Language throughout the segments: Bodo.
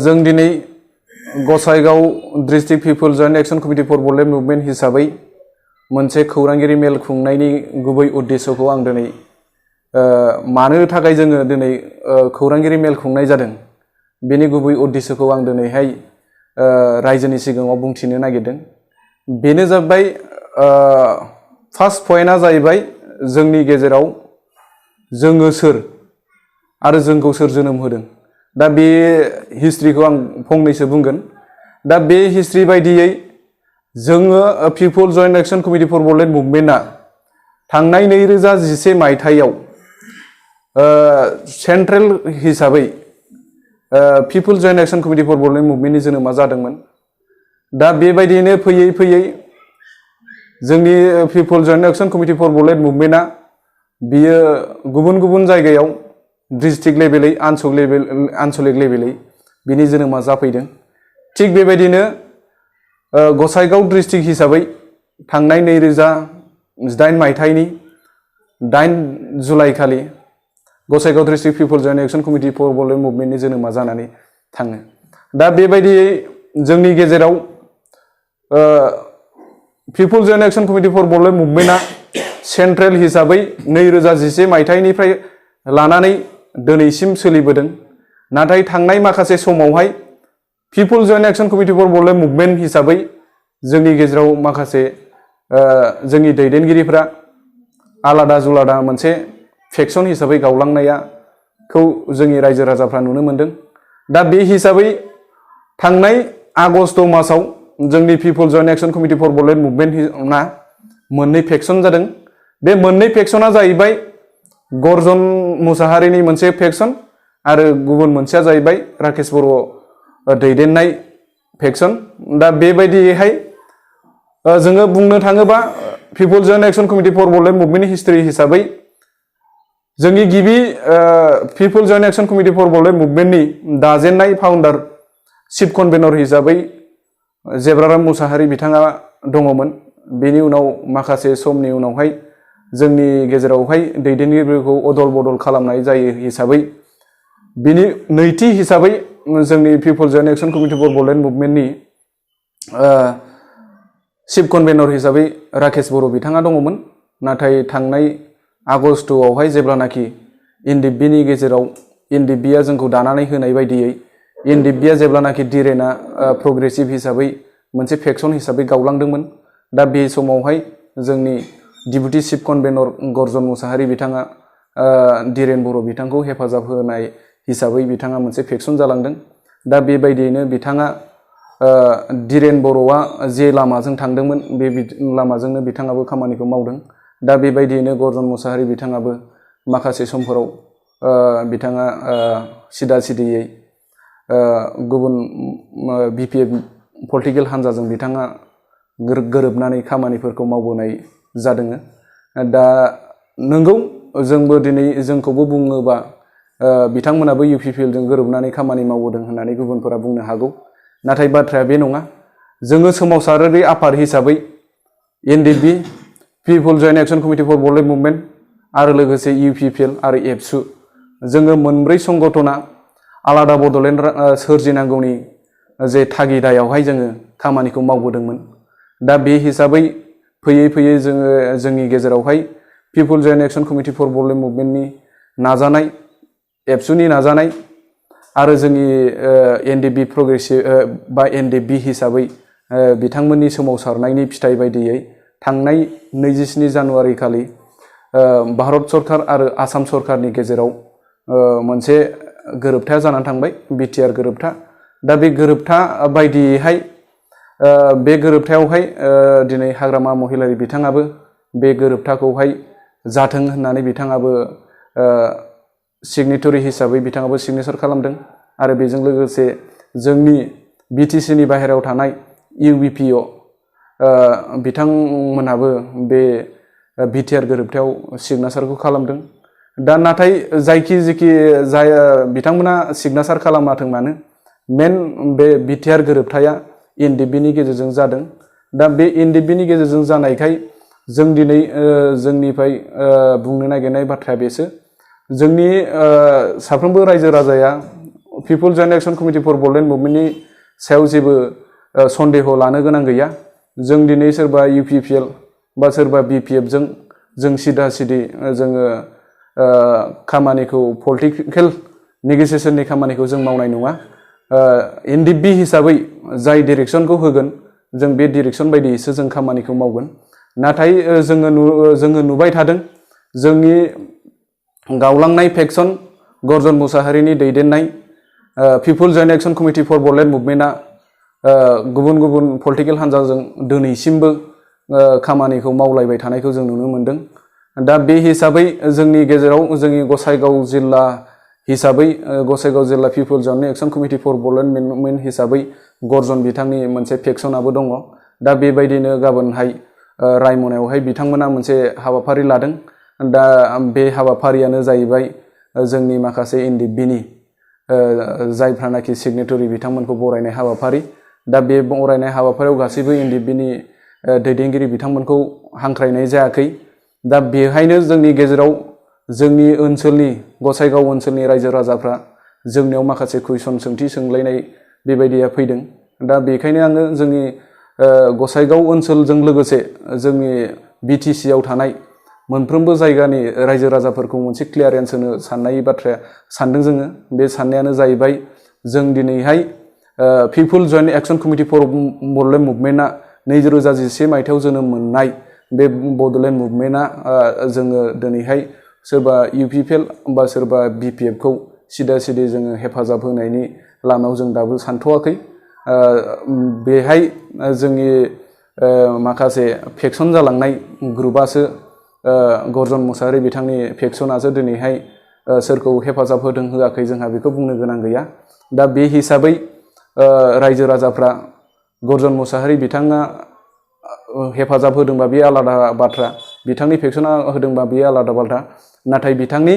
जों दिनै Gossaigaon district people joint action committee for Bodoland movement हिसाबै मोनसे खौरांगिरि मेल खुंनायनि गुबै उद्देश्यखौ आं दिनै मानो थाखाय जोङो दिनै खौरांगिरि मेल खुंनाय जादों बेनि गुबै उद्देश्यखौ आं दिनैहाय रायजोनि सिगाङाव बुंथिनो नागिरदों। बेनो जाबाय फार्स्ट पॉइंटआ जाहैबाय जोंनि गेजेराव जोङो सोर आरो जोंखौ सोर जोनोम होदों। दा बे हिस्ट्रिखौ आं फंनैसो बुंगोन। दा बे हिस्ट्रि बायदियै जोङो people joint action committee for Bodoland मुभमेंटआ थांनाय 2011 मायथाइयाव सेंट्रेल हिसाबै people joint action committee for Bodoland मुभमेंटनि जोनोमा जादोंमोन। दा बेबायदियैनो फैयै फैयै जोंनि people joint action committee for Bodoland मुभमेंटआ बियो गुबुन गुबुन जायगायाव डिस्ट्रिक्ट लेभेलै आनसलिक लेभेलै बिनि जोनोमा जाफैदों। थिग बेबायदिनो गसाइगाव डिस्ट्रिक्ट हिसाबै थांनाय 2018 मायथाइनि 8 जुलाइ खालि Gossaigaon district people joint action committee for Bodoland मुभमेंटनि जोनोमा जानानै थाङो। दा बेबायदियै जोंनि गेजेराव people joint action committee for Bodoland मुभमेंटआ सेंट्रेल हिसाबै 2011 मायथाइनिफ्राय लानानै दिनैसिम सोलिबोदों। नाथाय थांनाय माखासे समावहाय people joint action committee for Bodoland movement हिसाबै जोंनि गेजेराव माखासे जोंनि दैदेनगिरिफ्रा आलादा जुलादा मोनसे फेक्शन हिसाबै गावलांनायखौ जोंनि रायजो राजाफ्रा नुनो मोनदों। दा बे हिसाबै थांनाय आगस्ट मासाव जोंनि people joint action committee for Bodoland मुभमेंटआ मोननै फेक्शन जादों। बे मोननै फेक्शना जाहैबाय गर्जन मुसाहारिनि मोनसे फेक्शन आरो गुबुन मोनसेया जाहैबाय राकेश बर' दैदेननाय फेक्शन। दा बेबायदियैहाय जोङो बुंनो थाङोबा people joint action committee for Bodoland मुभमेंटनि हिस्ट्रि हिसाबै जोंनि गिबि people joint action committee for Bodoland मुभमेंटनि दाजेननाय फाउन्डार चिफ कनभेनर हिसाबै जेब्राराम मुसाहारि बिथाङा दङमोन। बेनि उनाव माखासे समनि उनावहाय जोंनि गेजेरावहाय दैदेनगिरिफोरखौ अदल बदल खालामनाय जायो हिसाबै बिनि नैथि हिसाबै जोंनि people joint action committee for Bodoland मुभमेंटनि चिफ कनभेनर हिसाबै राकेश बर' बिथाङा दङमोन। नाथाय थांनाय आगस्टआवहाय जेब्लानाखि एनडिएफबिनि गेजेराव एनडिएफबिआ जोंखौ दानानै होनाय बायदियै एनडिएफबिआ जेब्लानाखि डिरेना प्रोग्रेसिव हिसाबै मोनसे फेक्शन हिसाबै गावलांदोंमोन। दा बे समावहाय जोंनि डिप्यूटी चिफ कनभेनर गर्जन मुसाहारि बिथाङा डिरेन बर' बिथांखौ हेफाजाब होनाय हिसाबै बिथाङा मोनसे फेक्शन जालांदों। दा बेबायदियैनो बिथाङा डिरेन बर'आ जे लामाजों थांदोंमोन बे लामाजोंनो बिथाङाबो खामानिखौ मावदों। दा बेबायदियैनो गर्जन मुसाहारि बिथाङाबो माखासे समफोराव बिथाङा सिदा सिदियै गुबुन बिपिएफ पलिटिकेल हान्जाजों बिथाङा गोरोबनानै खामानिफोरखौ मावबोनाय जादों। दा नंगौ जोंबो दिनै जोंखौबो बुङोबा बिथांमोनाबो इउपिपिएलजों गोरोबनानै खामानि मावबोदों होननानै गुबुनफोरा बुंनो हागौ। नाथाय बाथ्राया बे नङा। जोङो सोमावसारारि आफाद हिसाबै NDFB, people joint action committee for Bodoland movement आरो लोगोसे इउपिपिएल आरो एबसु जोङो मोनब्रै संगठना आलादा बड'लेण्ड सोरजिनांगौनि जे थागिदायावहाय जोङो खामानिखौ मावबोदोंमोन। दा बे हिसाबै फैयै फैयै जोङो जोंनि गेजेरावहाय people joint action committee for Bodoland मुभमेंटनि नाजानाय, एबसुनि नाजानाय आरो जोंनि एनडिएफबि प्रोग्रेसिव बा एनडिएफबि हिसाबै बिथांमोननि सोमावसारनायनि फिथाइ बायदियै थांनाय 27 जानुवारि खालि भारत सरकार आरो आसाम सरकारनि गेजेराव मोनसे गोरोबथाया जानानै थांबाय, बिटिआर गोरोबथा। दा बे गोरोबथा बायदियैहाय बे गोरोबथायावहाय दिनै हाग्रामा महिलारि बिथाङाबो बे गोरोबथाखौहाय जाथों होननानै बिथाङाबो सिगनेटरि हिसाबै बिथाङाबो सिगनेसार खालामदों। आरो बेजों लोगोसे जोंनि बिटिसिनि बाहेरायाव थानाय इउबिपिअ बिथांमोनहाबो बे बिटिआर गोरोबथायाव सिगनेसारखौ खालामदों। दा नाथाय जायखि जाय बिथांमोना सिगनेसार खालामाथों मानो मेन बे बिटिआर गोरोबथाया एनडिएफबिनि गेजेरजों जादों। दा बे एनडिएफबिनि गेजेरजों जानायखाय जों दिनै जोंनिफ्राय बुंनो नागिरनाय बाथ्राया बेसो जोंनि साफ्रोमबो रायजो राजाया people joint action committee for Bodoland मुभमेन्टनि सायाव जेबो सन्देह लानो गोनां गैया। जों दिनै सोरबा UPPL बा सोरबा BPF जों सिदा सिदि जोङो खामानिखौ पलिटिकेल नेगोसिएशननि खामानिखौ जों मावनाय नङा। NDP हिसाबै जाय डिरेक्शनखौ होगोन जों बे डिरेक्शन बायदियैसो जों खामानिखौ मावगोन। नाथाय जोङो नुबाय थादों जोंनि गावलांनाय फेक्सन गर्जन मुसाहारिनि दैदेननाय people joint action committee for Bodoland मुभमेन्टआ गुबुन गुबुन पलिटिकेल हान्जाजों दिनैसिमबो खामानिखौ मावलायबाय थानायखौ जों नुनो मोनदों। दा बे हिसाबै जोंनि गेजेराव जोंनि गसाइगाव जिल्ला हिसाबै गसाइगाव जिल्ला people joint action committee for Bodoland movement हिसाबै गर्जन बिथांनि मोनसे फेक्सनाबो दङ। दा बेबायदिनो गाबोनहाय रायमनायावहाय बिथांमोना मोनसे हाबाफारि लादों। दा बे हाबाफारियानो जाहैबाय जोंनि माखासे NDPनि जायफ्रानाखि सिगनेटरि बिथांमोनखौ बरायनाय हाबाफारि। दा बे बरायनाय हाबाफारियाव गासैबो NDPनि दैदेनगिरि बिथांमोनखौ हांख्रायनाय जायाखै। दा बेहायनो जोंनि गेजेराव जोंनि ओनसोलनि गसाइगाव ओनसोलनि रायजो राजाफ्रा जोंनियाव माखासे कुइसन सोंथि सोंलायनाय बेबायदिया फैदों। दा बेखायनो आङो जोंनि गसाइगाव ओनसोलजों लोगोसे जोंनि BTC आव थानाय मोनफ्रोमबो जायगानि रायजो राजाफोरखौ मोनसे क्लियारेन्स होनो साननाय बाथ्राया सानदों जोङो। बे साननायानो जाहैबाय जों दिनैहाय people joint action committee for Bodoland मुभमेन्टआ 2011 मायथाइयाव जोनोम मोननाय बे बड'लेण्ड मुभमेन्टआ जोङो दिनैहाय सोरबा UPPL बा सोरबा BPF खौ सिदा सिदि जोङो हेफाजाब होनायनि लामायाव जों दाबो सानथ'वाखै। बेहाय जोंनि माखासे फेक्सन जालांनाय ग्रुपासो गर्जन मुसाहारि बिथांनि फेक्सनासो दिनैहाय सोरखौ हेफाजाब होदों होआखै जोंहा बेखौ बुंनो गोनां गैया। दा बे हिसाबै रायजो राजाफ्रा गर्जन मुसाहारि बिथाङा हेफाजाब होदोंबा बे आलादा बाथ्रा, बिथांनि फेक्सना होदोंबा बे आलादा बाथ्रा। नाथाय बिथांनि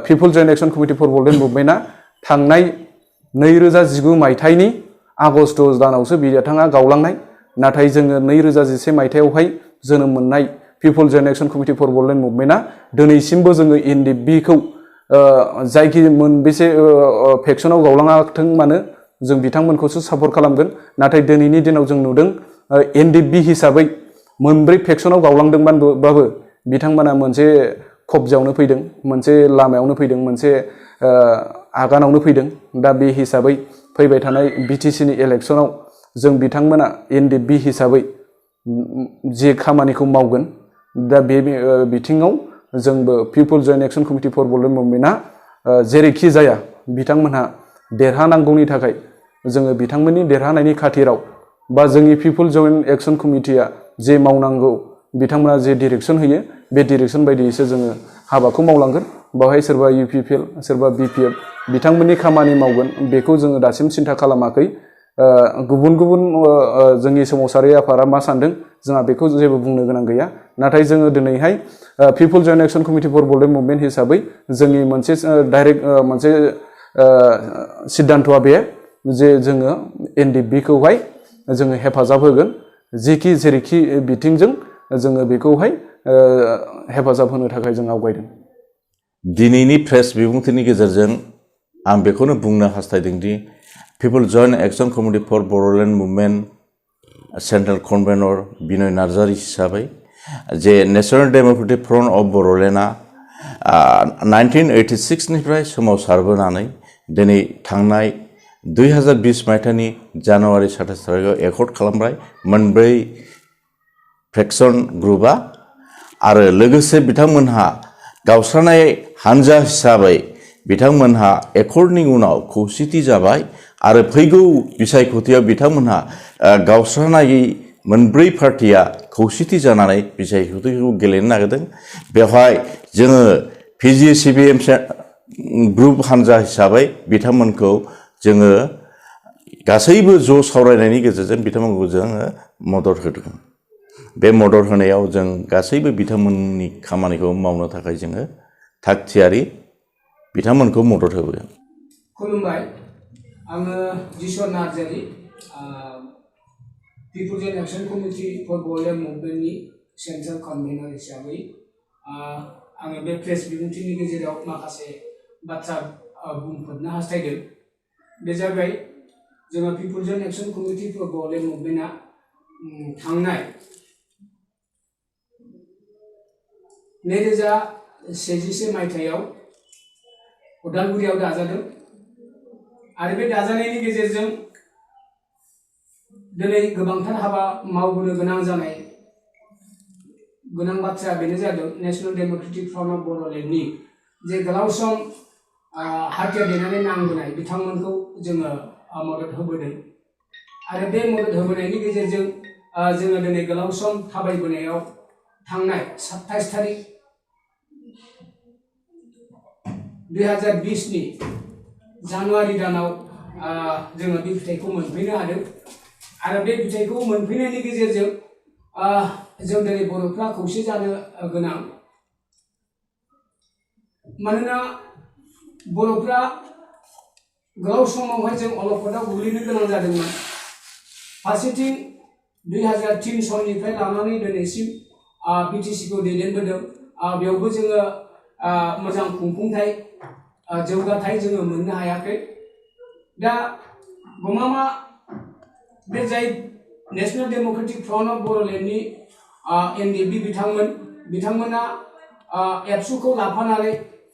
people joint action committee for Bodoland मुभमेन्टआ थांनाय 2019 मायथाइनि आगस्ट दानावसो बिथाङा गावलांनाय। नाथाय जोङो 2011 मायथाइयावहाय जोनोम मोननाय people joint action committee for Bodoland मुभमेन्टआ दिनैसिमबो जोङो NDPखौ जायखि मोनबेसे फेक्सनाव गावलाङाथों मानो जों बिथांमोनखौसो सापर्ट खालामगोन। नाथाय दिनैनि दिनाव जों नुदों NDP हिसाबै मोनब्रै फेक्सनाव गावलांदोंबाबो बिथांमोना मोनसे खबजायावनो फैदों, मोनसे लामायावनो फैदों, मोनसे आगानावनो फैदों। दा बे हिसाबै फैबाय थानाय BTCनि इलेक्सनाव जों बिथांमोना NDP हिसाबै जे खामानिखौ मावगोन। दा बे बिथिङाव जोंबो people joint action committee for Bodoland मुभमेन्टआ जेरैखि जाया बिथांमोनहा देरहानांगौनि थाखाय जोङो बिथांमोननि देरहानायनि खाथिराव बा जोंनि पिपल जयेन्ट एक्शन कमिटिया जे मावनांगौ बिथांमोना जे डिरेक्शन होयो बे डिरेक्शन बायदियैसो जोङो हाबाखौ मावलांगोन। बेवहाय सोरबा UPPL सोरबा BPF बिथांमोननि खामानि मावगोन बेखौ जोङो दासिम सिन्था खालामाखै। गुबुन गुबुन जोंनि सोमावसारारि आफादा मा सानदों जोंहा बेखौ जेबो बुंनो गोनां गैया। नाथाय जोङो दिनैहाय people joint action committee for Bodoland movement हिसाबै जोंनि मोनसे डाइरेक्ट मोनसे सिद्धान्तआ बे जे जोङो NDPखौहाय जोङो हेफाजाब होगोन। जेखि जेरैखि बिथिंजों जोङो बेखौहाय हेफाजाब होनो थाखाय जों आवगायदों। दिनैनि प्रेस बिबुंथिनि गेजेरजों आं बेखौनो बुंनो हास्थायदों the people joint action committee for Bodoland movement central convener Binay Narzary हिसाबै जे नेशनेल डेम'क्रेटिक फ्रन्ट अफ बड'लेण्डआ 1986 निफ्राय सोमावसारबोनानै दिनै थांनाय 2020 मायथाइनि जानुवारि 27 थारिखआव एकर्ड खालामबाय मोनब्रै फेक्सन ग्रुपआ। आरो लोगोसे बिथांमोनहा गावस्रानाय हानजा हिसाबै बिथांमोनहा एकर्डनि उनाव खौसेथि जाबाय आरो फैगौ बिसायख'थियाव बिथांमोनहा गावस्रानायै मोनब्रै पार्टिया खौसेथि जानानै बिसायख'थिखौ गेलेनो नागिरदों। बेवहाय जोङो PGCBM ग्रुप हानजा हिसाबै बिथांमोनखौ जोङो गासैबो ज' सावरायनायनि गेजेरजों बिथांमोनखौ जोङो मदद होदों। बे मदद होनायाव जों गासैबो बिथांमोननि खामानिखौ मावनो थाखाय जोङो थाग थियारि बिथांमोनखौ मदद होबोगोन। खुलुमबाय, आङो Jishwar Narzary, people joint action committee for Bodoland मुभमेन्टनि सेन्ट्रेल कनभेनर हिसाबै आङो बे प्रेस बिबुंथिनि गेजेराव माखासे बाथ्रा बुंफोरनो हास्थायदों। बे जाबाय जोङो people's action committee for Bodoland मुभमेन्टआ थांनाय 2011 मायथाइयाव उदालगुरियाव दाजादों आरो बे दाजानायनि गेजेरजों दिनै गोबांथार हाबा मावबोनो गोनां जानाय गोनां बाथ्राया बेनो जादों नेशनेल डेम'क्रेटिक फ्रन्ट अफ बड'लेण्डनि जे गोलाव सम हाथियार देनानै नांबोनाय बिथांमोनखौ जोङो मदद होबोदों आरो बे मदद होबोनायनि गेजेरजों जोङो दिनै गोलाव सम थाबायबोनायाव थांनाय 27 तारिख 2020 नि जानुवारि दानाव जोङो बे फिथाइखौ मोनफैनो हादों आरो बे फिथाइखौ मोनफैनायनि गेजेरजों जों दिनै बर'फ्रा खौसे जानो गोनां। मानोना बर'फ्रा गोलाव समावहाय जों अलखदाव गोग्लैनो गोनां जादोंमोन। फारसेथिं 2003 सननिफ्राय लानानै दिनैसिम बिटिसिखौ दैदेनबोदों। बेयावबो जोङो मोजां खुंफुंथाय जौगाथाय जोङो मोननो हायाखै। दा गमामा बे जाय नेशनेल डेम'क्रेटिक फ्रन्ट अफ बड'लेण्डनि एनडिएफबि बिथांमोना एबसुखौ लाफानानै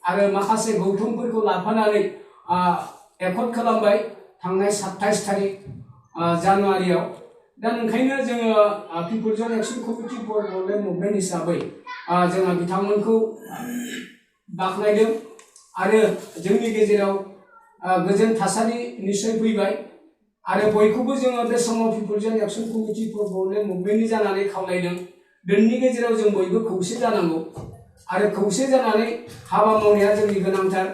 आरो माखासे गौथुमफोरखौ लाफानानै एकर्ड खालामबाय थांनाय 27 तारिख जानुवारियाव। दा ओंखायनो जोङो people's action committee for Bodoland movement हिसाबै जोङो बिथांमोनखौ बाख्नायदों आरो जोंनि गेजेराव गोजोन थासारि निश्चय फैबाय आरो बयखौबो जोङो बे समाव people's action committee for Bodoland मुभमेन्टनि जानानै खावलायदों। दिनैनि गेजेराव जों बयबो खौसे जानांगौ आरो खौसे जानानै हाबा मावनाया जोंनि गोनांथार।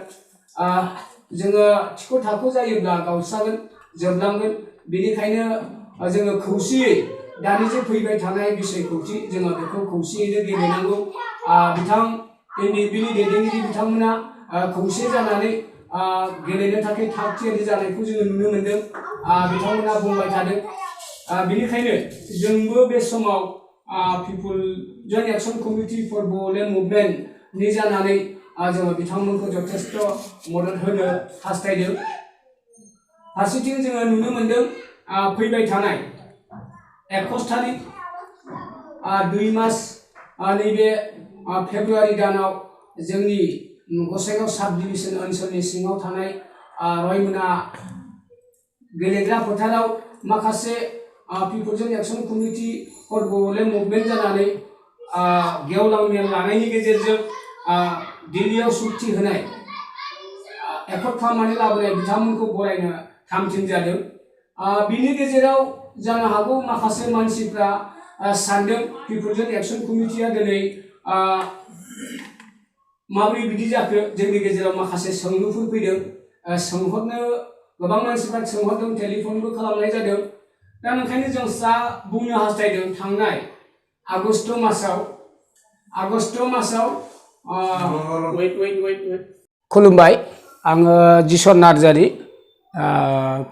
जोङो थिख' थाख' जायोब्ला गावस्रागोन जोबलांगोन। बेनिखायनो जोङो खौसेयै दानि जे फैबाय थानाय बिसायख'थि जोङो बेखौ खौसेयैनो गेलेनांगौ। बिथां एनडिएफबिनि दैदेनगिरि बिथांमोना खौसे जानानै गेलेनो थाखाय थाग थियारि जानायखौ जोङो नुनो मोनदों। बिथांमोना बुंबाय थादों। बेनिखायनो जोंबो बे समाव people's action committee for Bodoland मुभमेन्टनि जानानै जोङो बिथांमोनखौ जथेस्थ' मदद होनो हास्थायदों। फारसेथिं जोङो नुनो मोनदों फैबाय थानाय 21 तारिख 2 मास नैबे फेब्रुवारि दानाव जोंनि गसाइगाव साब डिभिजन ओनसोलनि सिङाव थानाय रयमना गेलेग्रा फोथाराव माखासे people's action committee for Bodoland movement जानानै गेवलां मेल लानायनि गेजेरजों दिल्लीयाव सुक्ति होनाय एकर्ड खालामनानै लाबोनाय बिथांमोनखौ बरायनो थामथिम जादों। बिनि गेजेराव जानो हागौ माखासे मानसिफ्रा सानदों पिपल्स एक्शन कमिटिया दिनै माबोरै बिदि जाखो। जोंनि गेजेराव माखासे सोंलुफोर फैदों। सोंहरनो गोबां मानसिफ्रा सोंहरदों, टेलिफनबो खालामनाय जादों। दा ओंखायनो जों बुंनो हास्थायदों थांनाय आगस्ट मासाव खुलुमबाय। आङो Jisan Narzary,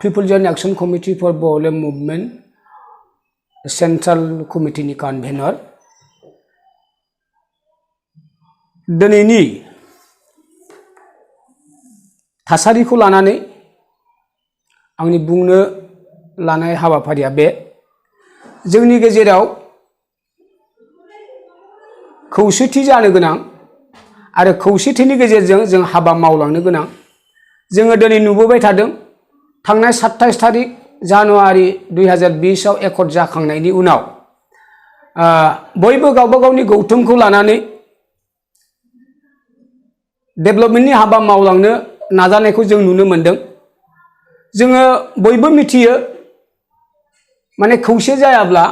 people's action committee for Bodoland movement central कमिटिनि कनभेनर। दिनैनि थासारिखौ लानानै आंनि बुंनो लानाय हाबाफारिया बे जोंनि गेजेराव खौसेथि जानो गोनां आरो खौसेथिनि गेजेरजों जों हाबा मावलांनो गोनां। जोङो दिनै नुबोबाय थादों थांनाय 27 तारिख जानुवारि 2020 आव एकर्ड जाखांनायनि उनाव बयबो गावबा गावनि गौथुमखौ लानानै डेभेलपमेन्टनि हाबा मावलांनो नाजानायखौ जों नुनो मोनदों। जोङो बयबो मिथियो माने खौसे जायाब्ला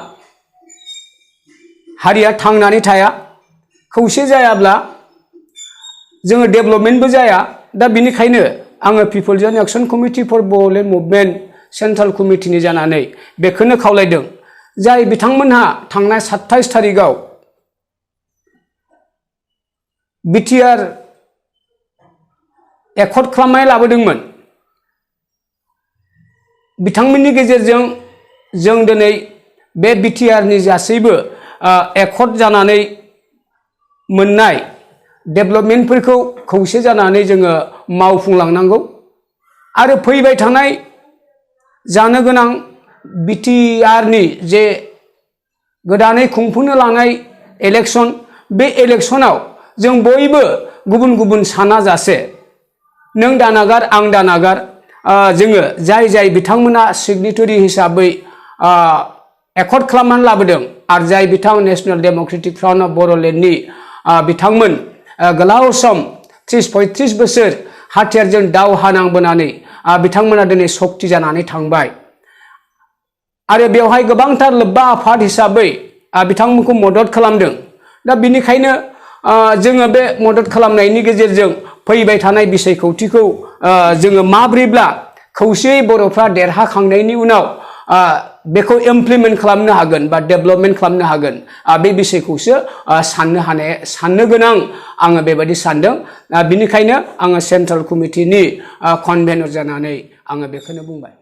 हारिया थांनानै थाया, खौसे जायाब्ला जोङो डेभेलपमेन्टबो जाया। दा बेनिखायनो आङो people's action committee for Bodoland movement central कमिटिनि जानानै बेखौनो खावलायदों जाय बिथांमोनहा थांनाय 27 तारिखआव बिटिआर एकर्ड खालामनानै लाबोदोंमोन, बिथांमोननि गेजेरजों जों दिनै बे बिटिआरनि गासैबो एकर्ड जानानै मोननाय डेभेलपमेन्टफोरखौ खौसे जानानै जोङो मावफुंलांनांगौ आरो फैबाय थानाय जानो गोनां बिटिआरनि जे गोदानै खुंफुंनो लानाय इलेक्सन बे इलेक्सनाव जों बयबो गुबुन गुबुन साना जासे नों दानागार आं दानागार जोङो जाय बिथांमोना सिगनेटरि हिसाबै एकर्ड खालामनानै लाबोदों आरो जाय बिथां नेशनेल डेम'क्रेटिक फ्रन्ट अफ बर'लेण्डनि बिथांमोन गोलाव सम 30-35 बोसोर हाथियारजों दावहा नांबोनानै बिथांमोना दिनै सक्ति जानानै थांबाय आरो बेवहाय गोबांथार लोब्बा आफाद हिसाबै बिथांमोनखौ मदद खालामदों दा बिनिखायनो जोङो बे मदद खालामनायनि गेजेरजों फैबाय थानाय बिसायख'थिखौ जोङो माब्रैब्ला खौसेयै बर'फ्रा देरहाखांनायनि उनाव बेखौ इमप्लिमेन्ट खालामनो हागोन बा डेभेलपमेन्ट खालामनो हागोन बे बिषयखौसो साननो गोनां आङो बेबायदि सानदों बिनिखायनो आङो सेन्ट्रेल कमिटिनि कनभेनर जानानै आङो बेखौनो बुंबाय